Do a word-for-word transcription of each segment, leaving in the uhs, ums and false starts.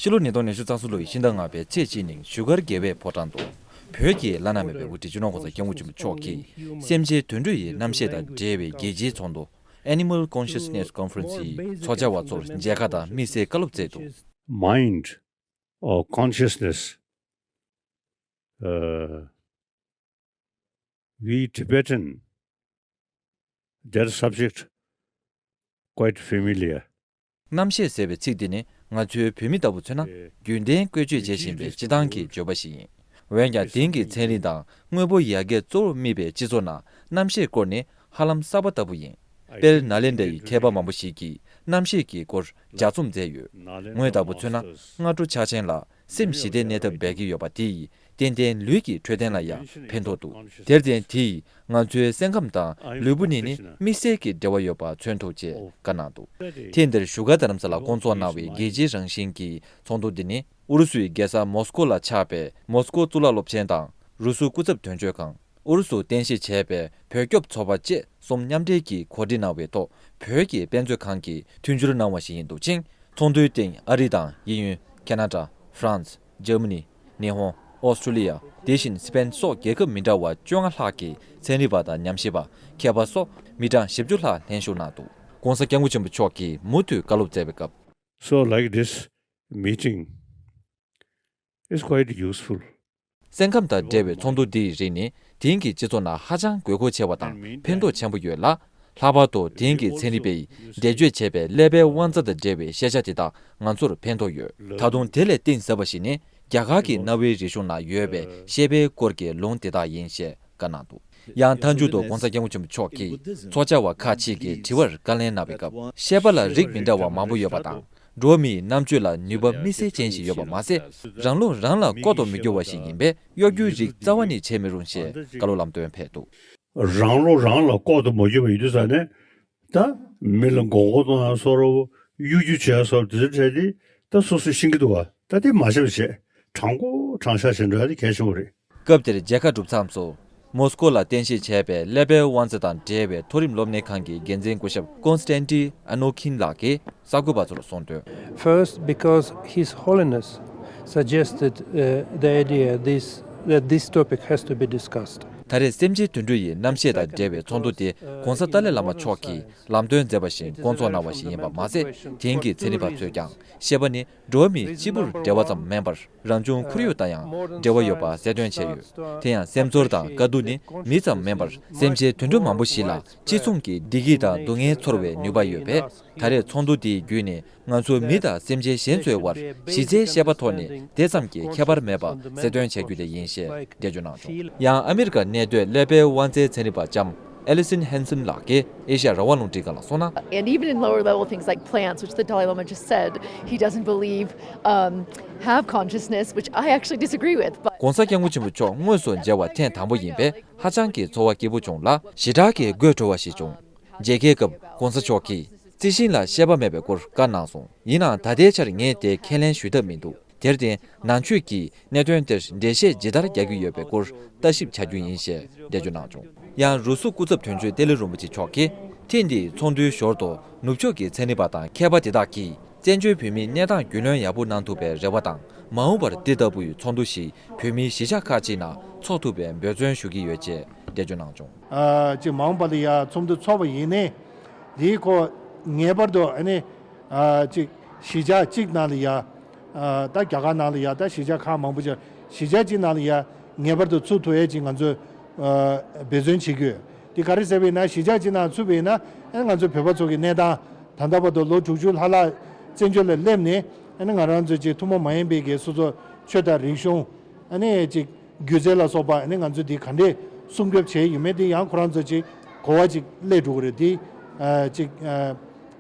ཕྱི་ལོ་ཉིས་སྟོང་ཉི་ཤུ་རྩ་གསུམ་ལོའི་ཕྱི་ཟླ་ལྔ་པའི་ཚེས་གཅིག་ཉིན་བཞུགས་སྒར་རྒྱལ་བའི་ཕོ་བྲང་དུ། བོད་ཀྱི་བླ་ན་མེད་པའི་དབུ་ཁྲིད་སྤྱི་ནོར་༸གོང་ས་༸སྐྱབས་མགོན་ཆེན་པོ་མཆོག་གིས་སེམས་ཅན་དུད་འགྲོ་ཡི་རྣམ་ཤེས་དང་འབྲེལ་བའི་རྒྱལ་སྤྱིའི་ཚོགས་འདུ། Animal Consciousness Conference ཡི་ཚོགས་བཅར་བ་ཚོར་མཇལ་ཁ་དང་དམིགས་བསལ་བཀའ་སློབ་སྩལ་འདུག། Mind or consciousness, uh, we Tibetan, that subject quite familiar. རྣམ་ཤེས་ཟེར་བའི་ཚིག་འདི་ནི་ང་ཚོའི་བོད་མི་ལྟ་བུ་མཚོན་ན་རྒྱུན་ལྡན་བཀོལ་སྤྱོད་བྱེད་བཞིན་པའི་སྤྱི་བཏང་གི་བརྗོད་པ་ཞིག་ཡིན། འོན་ཀྱང་དེང་གི་ཚན་རིག་དང་དངོས་པོ་ཡར་རྒྱས་གཙོ་བོར་དམིགས་པའི་སྤྱི་ཚོགས་ནང་རྣམ་ཤེས་སྐོར་ནི་ཧ་ལམ་གསར་པ་ལྟ་བུ་ཡིན། དཔེར་ནཱ་ལེནྡྲ་ཡི་མཁས་པ་མང་པོ་ཞིག་གིས་རྣམ་ཤེས་ཀྱི་སྐོར་ལྗགས་རྩོམ་མཛད་ཡོད། ངོས་ལྟ་བུ་མཚོན་ན་སྔ་དྲོ་འཆར་ཅན་ལ་སེམས་ཞི་བདེ་གནས་ཐབས་འབད་ཀྱི་ཡོད་པ་དེ་ཡིས་ཏན་ཏན་ལུས་ཀྱི་འཕྲོད་བསྟེན་ལ་ཡང་ཕན་ཐོགས་འདུག། དེར་བརྟེན་དེ་ཡིས་ང་ཚོའི་སེམས་ཁམས་དང་ལུས་པོ་གཉིས་ནི་དམིགས་བསལ་གྱི་འབྲེལ་བ་ཡོད་པ་མཚོན་ཐུབ་ཅེས་བཀའ་གནང་འདུག། ཐེངས་འདིར་བཞུགས་སྒར་རྡ་རམ་ས་ལ་བསྐོང་ཚོགས་གནང་བའི་རྒྱལ་སྤྱིའི་རང་བཞིན་གྱི་ཚོགས་འདུ་འདི་ནི་ཨུ་རུ་སུའི་རྒྱལ་ས་མོ་སི་ཀོ་ལ་ཆགས་པའི་མོ་སི་ཀོ་གཙུག་ལག་སློབ་ཆེན་དང་རུ་སུ་སྐུ་ཚབ་དོན་གཅོད་ཁང་། ཨུ་རུ་སུ་རྟེན་གཞི་བྱས་པའི་བོད་སྐྱོབ་ཚོགས་པ་བཅས་གསུམ་མཉམ་འབྲེལ་གྱིས་གོ་སྒྲིག་གནང་བའི་ཐོག་བོད་ཀྱི་དཔེ་མཛོད་ཁང་གིས་མཐུན་འགྱུར་གནང་བ་ཞིག་ཡིན་འདུག་ཅིང་། ཚོགས་འདུའི་སྟེང་ཨ་རི་དང་དབྱིན་ཡུལ། ཁེ་ན་ཌ། ཧྥ་རན་སི། འཇར་མ་ནི། ཉི་ཧོང་། ཨོ་སི་ཀྲུ་ལི་ཡ། དེ་བཞིན་སི་པེན་སོགས་རྒྱལ་ཁབ་མི་འདྲ་བ་བཅོ་ལྔ་ལྷག་གི་ཚན་རིག་པ་དང་ཉམས་ཞིབ་པ། མཁས་པ་སོགས་མི་གྲངས་བཞི་བཅུ་ལྷག་ལྷན་ཞུགས་གནང་འདུག། ྋགོང་ས་ྋསྐྱབས་མགོན་ཆེན་པོ་མཆོག་གིས་མུ་མཐུད་བཀའ་སློབ་སྩལ་བའི་སྐབས། So, like, this meeting is quite useful. སེམས་ཁམས་དང་འབྲེལ་བའི་ཚོགས་འདུ་འདི་ཡི་རིགས་ནི་དེང་གི་སྤྱི་ཚོགས་ནང་ཧ་ཅང་དགོས་མཁོ་ཆེ་བ་དང་ཕན་ཐོགས་ཆེན་པོ་ཡོད་ལ། ལྷག་པར་དུ་དེང་གི་ཚན་རིག་པས་འགྲེལ་བརྗོད་བྱས་པའི་ཀླད་པའི་དབང་རྩ་དང་འབྲེལ་བའི་ཤེས་བྱ་དེ་དག་ང་ཚོར་ཕན་ཐོགས་ཡོད། ད་དུང་དེ་ལས་གཏིང་ཟབ་པ་ཞིག་ནི་རྒྱ་གར་གྱི་གནའ་བོའི་རིག་གཞུང་ནང་ཡོད་པའི་ཤེས་དཔལ་སྐོར་གྱི་ལུང་དེ་དག་ཡིན་ཞེས་བཀའ་གནང་འདུག། ཡང་མཐའ་མཇུག་ཏུ་༧གོང་ས་༧སྐྱབས་མགོན་ཆེན་པོ་མཆོག་གིས་ཚོགས་བཅར་བ་ཁག་ཅིག་གིས་དྲི་བར་བཀའ་ལན་གནང་བའི་སྐབས། ཤེས་པ་ལ་རིགས་མི་འདྲ་བ་མང་པོ་ཡོད་པ་དང་། འགྲོ་བ་མིའི་རྣམ་དཔྱོད་ལ་ནུས་པ་དམིགས་བསལ་ཅན་ཞིག་ཡོད་པ་མ་ཟད། རང་བློ་རང་ལ་ལྐོག་ཏུ་མི་འགྱུར་བ་ཞིག་ཡིན་པས། གཡོ་སྒྱུའི་རིགས་རྩ་བ་ནས་བྱེད་མི་རུང་ཞེས་བཀའ་སློབ་ལམ་སྟོན་ཕེབས་འདུག། རང་བློ་རང་ལ་ལྐོག་ཏུ་མ་གྱུར་པ་ཡིན་དུས་ཙང་ནས། ད་མི་ལ་མགོ་སྐོར་གཏོང་ཡ་བཟོ་འདྲ། གཡོ་སྒྱུ་བྱེད་ཡ་བཟོ་འདྲ་དེ་འདྲ་བྱས་ཏེ་ད་སོ་སོས་ཤེས་ཀྱི་འདུག་བ། ད་དེ་མ་བྱས་པ་བྱས། དྲང་པོ་དྲང་བཞག་བྱེད་འགྲོ་ཡ་དེ་གལ་ཆེན་པོ་རེད། སྐབས་དེར་མཇལ་ཁ་གྲུབ་མཚམས་སུ། མོ་སི་ཀོ་ལ་རྟེན་གཞི་བྱས་པའི་ཀླད་པའི་དབང་རྩ་དང་འབྲེལ་བའི་མཐོ་རིམ་སློབ་གཉེར་ཁང་གི་འགན་འཛིན་སྐུ་ཞབས་ཀོན་སི་ཊན་ཊི་ཨ་ནོ་ཁིན་ལགས་ཀྱིས་གསར་འགོད་པ་ཚོར་གསུངས་དོན། First, because His Holiness suggested, uh, the idea this, that this topic has to be discussed. ད་རེས་སེམས་ཅན་དུད་འགྲོ་ཡི་རྣམ་ཤེས་དང་འབྲེལ་བའི་ཚོགས་འདུ་དེ་༧གོང་ས་ཏཱ་ལའི་བླ་མ་མཆོག་གིས་ལམ་སྟོན་མཛད་པ་བཞིན་བསྐོང་ཚོགས་གནང་བ་ཞིག་ཡིན་པ་མ་ཟད། དེང་གི་ཚན་རིག་པ་ཚོས་ཀྱང་ཤེས་པ་ནི་འགྲོ་བ་མིའི་གཅིག་པུར་འབྲེལ་བ་ཙམ་མིན་པར། རང་བྱུང་ཁོར་ཡུག་དང་ཡང་འབྲེལ་བ་ཡོད་པ་གསལ་སྟོན་བྱས་ཡོད། དེ་ཡང་སེམས་ཚོར་དང་དཀའ་སྡུག་ནི་མི་ཙམ་མིན་པར། སེམས་ཅན་དུད་འགྲོ་མང་པོ་ཞིག་ལ་གཅིག་མཚུངས་ཀྱི་བདེ་སྐྱིད་དང་སྡུག་བསྔལ་ཚོར་བའི་ནུས་པ་ཡོད་པས། ད་རེས་ཚོགས་འདུ་འདིའི་བརྒྱུད་ནས་ང་ཚོ་མི་དང་སེམས་ཅན་གཞན་ཚོའི་དབར་གཞི་རྩའི་ཤེས་པ་ཐོག་ནས་དེ་ཙམ་གྱི་ཁྱད་པར་མེད་པ་གསལ་སྟོན་བྱ་རྒྱུ་དེ་ཡིན་ཞེས་འགྲེལ་བརྗོད་གནང་བྱུང་། ཡང་ཨ་མི་རི་ཀར་གནས་སྡོད་ཀླད་པའི་དབང་རྩའི་ཚན་རིག་པ་ལྕམ་ཨེ་ལི་སིན་ཧན་སན་ལགས་ཀྱིས་ཨེ་ཤ་ཡ་རང་དབང་རླུང་འཕྲིན་ཁང་ལ་གསུངས་ན། And even in lower level things like plants, which the Dalai Lama just said he doesn't believe, um, have consciousness, which I actually disagree with. But ྋགོང་ས་ྋསྐྱབས་མགོན་ཆེན་པོ་མཆོག་དངོས་སུ་མཇལ་བ་ཐེངས་དང་པོ་ཡིན་པས་ཧ་ཅང་གི་ཚོར་བ་སྐྱིད་པོ་བྱུང་ལ། ཞེ་དྲག་གི་དགོད་བྲོ་བ་ཞིག་བྱུང་། མཇལ་ཁའི་སྐབས་ྋགོང་ས་མཆོག་གིས་རྩི་ཤིང་ལ་ཤེས་པ་མེད་པའི་སྐོར་བཀའ་གནང་སོང་། ཡིན་ནའང་ད་ལྟའི་ཆར་ངས་དེ་ཁས་ལེན་ཞུ་ཐབས་མི་འདུག། དེར་བརྟེན་ནང་ཆོས་ཀྱིས་གནད་དོན་དེར་འགྲེལ་བཤད་ཇི་ལྟར་རྒྱག་གི་ཡོད་པའི་སྐོར་ལྟ་ཞིབ་བྱ་རྒྱུ་ཡིན་ཞེས་འགྲེལ་བརྗོད་གནང་བྱུང་། ཡང་རུ་སུ་སྐུ་ཚབ་དོན་གཅོད་ཏེ་ལེ་རིན་པོ་ཆེ་མཆོག་གིས་ཐེངས་འདིའི་ཚོགས་འདུའི་ཞོར་དུ་ནུབ་ཕྱོགས་ཀྱི་ཚན་རིག་པ་དང་མཁས་པ་དེ་དག་གིས་བཙན་བྱོལ་བོད་མིའི་གནས་སྟངས་རྒྱུས་ལོན་ཡག་པོ་གནང་ཐུབ་པའི་རེ་བ་དང་། མ་འོངས་པར་འདི་ལྟ་བུའི་ཚོགས་འདུ་ཞིག་བོད་མིའི་གཞིས་ཆགས་ཁག་ཅིག་ནང་འཚོགས་ཐུབ་པའི་འབད་བརྩོན་ཞུ་གི་ཡོད་ཅེས་འགྲེལ་བརྗོད་གནང་བྱུང་། ཨ་ཅིག་མ་འོངས་པ་ལ་ཡ་ཚོགས་འདུ་འཚོགས་པ་ཡིན་ནའི། དེའི་ཁོ་ངེས་པར་དུ་ཨ་ནི་ཨ་ཅིག་གཞིས་ཆགས་གཅིག་ནང་ལ་ཡ་ཨ་ད་རྒྱ་གར་ནང་ལ་ཡ་ད་གཞིས་ཆགས་ཁག་མང་པོ་ཅིག་གཞིས་ཆགས་གཅིག་ནང་ལ་ཡ་ངེས་པར་དུ་ཚུད་ཐུབ་ཡས་ཅིག་ང་ཚོས་ཨ་འབད་བརྩོན་བྱེད་ཀྱི་ཡོད། དེ་ག་རེ་ཟེར་བ་ཡིན་ན་གཞིས་ཆགས་གཅིག་ནང་ཚུད་པ་ཡིན་ན་ཨ་ནི་ང་ཚོ་བོད་པ་ཚོ་གི་གནས་སྟངས་ད་ལྟ་བར་དུ་ལོ་དྲུག་ཅུ་ལྷག་ལྷག་བཙན་བྱོལ་ལ་སླེབས་ནས་ཨ་ནི་ང་རང་ཚོ་ཅིག་ཐུན་མོང་མ་ཡིན་པའི་གི་སོ་སོ་ཆོས་དང་རིག་གཞུང་ཨ་ནི་ཅིག་སྒྱུ་རྩལ་ལ་སོགས་པ་ཨ་ནི་ང་ཚོས་འདི་ག་འདྲས་སྲུང་སྐྱོབ་བྱས་ཡོད་མེད་དེ་ཡང་ཁོ་རང་ཚོ་ཅིག་གོ་བ་ཅིག་སླེབས་འགྲོ་གི་རེད། དེ་ཨ་ཅིག་ཨ་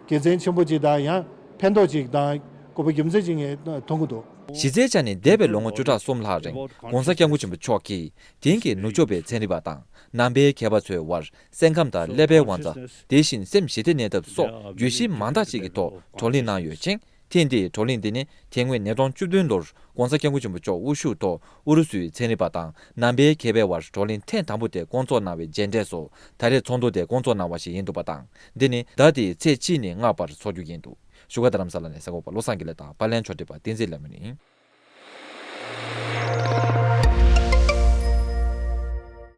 དགེ་མཚན་ཆེན་པོ་ཅིག་དང་ཡང་ཕན་ཐོགས་ཅིག་དང་དགོས་པ་རྒྱུ་མཚན་ཅིག་ངས་མཐོང་གི་འདུག། གཞི་རྩའི་ཆ་ནས་འདས་པའི་ལོ་ངོ་བཅུ་ཕྲག་གསུམ་ལྷག་རིང་ྋགོང་ས་ྋསྐྱབས་མགོན་ཆེན་པོ་མཆོག་གིས་དེང་གི་ནུབ་ཕྱོགས་པའི་ཚན་རིག་པ་དང་ནང་པའི་མཁས་པ་ཚོའི་དབར་སེམས་ཁམས་དང་ཀླད་པའི་དབང་རྩ། དེ་བཞིན་སེམས་ཞི་བདེ་གནས་ཐབས་སོགས་བརྗོད་གཞི་མང་དག་ཅིག་གི་ཐོག་བགྲོ་གླེང་གནང་ཡོད་ཅིང་། ཐེངས་འདིའི་བགྲོ་གླེང་འདི་ནི་དེ་སྔོན་ཉིས་སྟོང་བཅུ་བདུན་ལོར་ྋགོང་ས་ྋསྐྱབས་མགོན་ཆེན་པོ་མཆོག་དབུ་བཞུགས་ཐོག་ཨུ་རུ་སུའི་ཚན་རིག་པ་དང་ནང་པའི་མཁས་པའི་དབར་བགྲོ་གླེང་ཐེངས་དང་པོ་དེ་བསྐོང་ཚོགས་གནང་བའི་རྗེས་འབྲས་སུ་ད་རེས་ཚོགས་འདུ་དེ་བསྐོང་ཚོགས་གནང་བ་ཞིག་ཡིན་འདུག་པ་དང་། འདི་ནི་ཟླ་འདིའི་ཚེས་གཅིག་ནས་ལྔ་བར་འཚོགས་རྒྱུ་ཡིན་འདུག། བཞུགས་སྒར་རྡ་རམ་ས་ལ་ནས་གསར་འགོད་པ་བློ་བཟང་དགེ་ལེགས་དང་པར་ལེན་ཕྱོགས་སྒྲིག་པ་བསྟན་འཛིན་ལྷ་མོ་ཡིན།